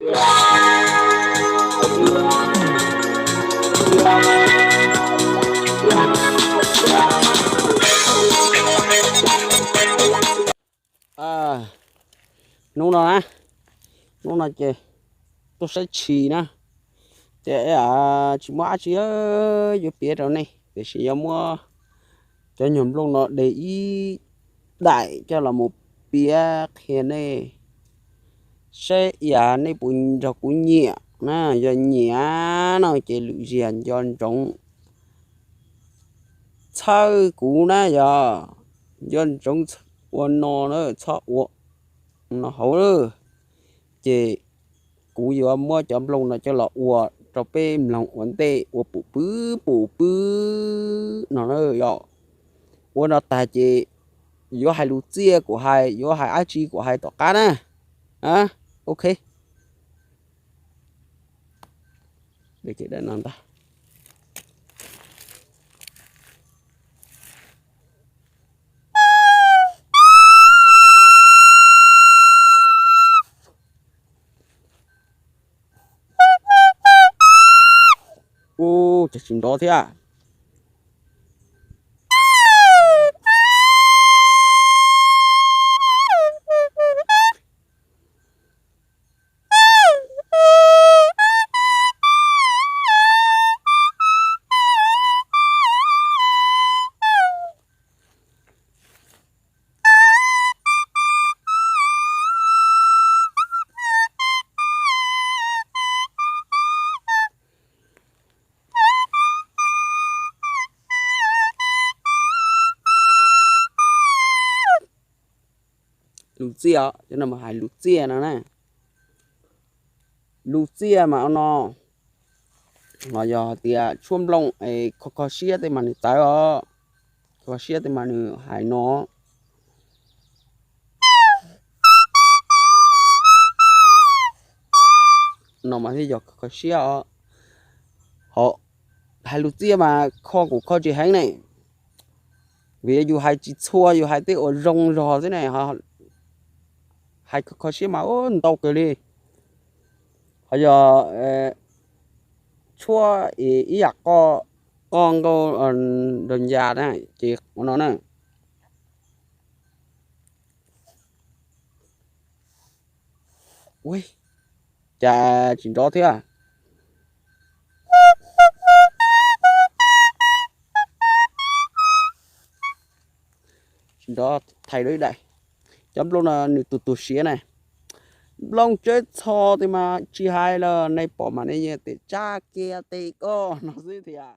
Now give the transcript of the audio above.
Hnub no na, hnub no ces tuaj saib tshis na, ces tsis muaj dab tsi yuav piav rau nej, tiam sis yuav muab cov nyuag nplooj no de ib daim coj los mus piav qhia nej saib, yog nej puas nrog kuv nyiam na. Yog nyiam no ces lwm zaus nco ntsoov txhawb kuv na, yog nco ntsoov ua no na, txhob ua no hauv, ces kuv yuav muab cov nplooj no coj los ua rau peb mloog ua ntej, ua pum pw pum pw no na yom. Ua no tag ces yuav hais lus txiaj kuv hais, yuav hais dab tsi kuv hais tom qab na. Ok. Ua cas tsis nrov thiab? Lus txiaj, cov no mas hais lus txiaj no na. Lus txiaj mas no, no yog hais tias tshuab nplooj es kho kho siab tej mas nws txawv os, kho kho siab tej mas nws hais no. No mas thiaj yog kho kho siab os. Ho hais lus txiaj mas kho kuj kho tsis heev ne, vim yus hais tsis txhua, yus hais tej uas zoo zog xwb ne. Hais kho kho siab mas ntau kawg li. Ho yog tshuab ib yam qoj, qoj nkauj nrog ncas na, ces ua no na. Ua cas tsis nrov thiab? Tsis nrov, thaij dua ib daim. Cov nplooj no nws tus tus siav na. Nplooj tsawb txho tej mas tsis hais los nej pom mas nej yeej tias tsab kiag tej koj no xwb thiab.